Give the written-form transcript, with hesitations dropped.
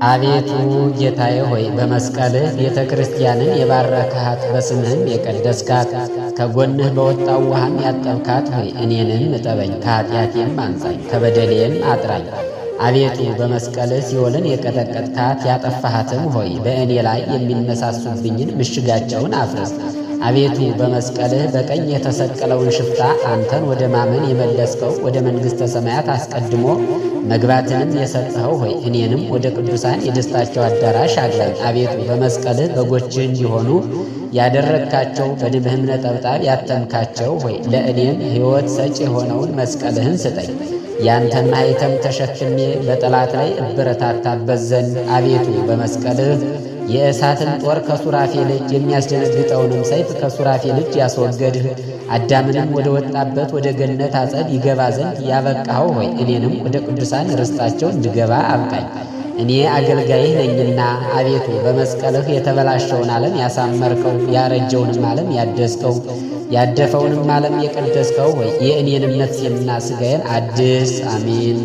አቤቱ ጌታዬ ሆይ፣ በመስቀልህ ቤተ ክርስቲያንን የባረክሃት፣ በስምህም የቀደስካት፣ ከጎንህ በወጣው ውሃም ያጠብካት ሆይ፣ እኔንም እጠበኝ፣ ከኃጢአቴም አንጻኝ፣ ከበደሌም አጥራኝ። አቤቱ፣ በመስቀልህ ሲኦልን የቀጠቀጥካት ያጠፋሃትም ሆይ፣ በእኔ ላይ የሚነሳሱብኝን ምሽጋቸውን አፍርስ። አቤቱ፣ በመስቀልህ በቀኝ የተሰቀለውን ሽፍታ አንተን ወደ ማመን የመለስከው፣ ወደ መንግሥተ ሰማያት አስቀድሞ መግባትንም የሰጠኸው ሆይ፣ እኔንም ወደ ቅዱሳን የደስታቸው አዳራሽ አግባኝ። አቤቱ፣ በመስቀልህ በጎችህ እንዲሆኑ ያደረግካቸው፣ በደምህም ነጠብጣብ ያተምካቸው ሆይ፣ ለእኔም ሕይወት ሰጪ የሆነውን መስቀልህን ስጠኝ። ያንተን ማኅተም ተሸክሜ በጠላት ላይ እበረታታበት ዘንድ። አቤቱ፣ በመስቀልህ የእሳትን ጦር ከሱራፌል እጅ፣ የሚያስደነግጠውንም ሰይፍ ከሱራፌል እጅ ያስወገድህ፣ አዳምንም ወደ ወጣበት ወደ ገነት አጸድ ይገባ ዘንድ ያበቃኸው ሆይ፣ እኔንም ወደ ቅዱሳን ርስታቸው እንድገባ አብቃኝ። እኔ አገልጋይህ ነኝና። አቤቱ፣ በመስቀልህ የተበላሸውን ዓለም ያሳመርከው፣ ያረጀውንም ዓለም ያደስከው፣ ያደፈውንም ዓለም የቀደስከው ሆይ፣ የእኔንም ነፍሴንና ሥጋዬን አድስ። አሜን።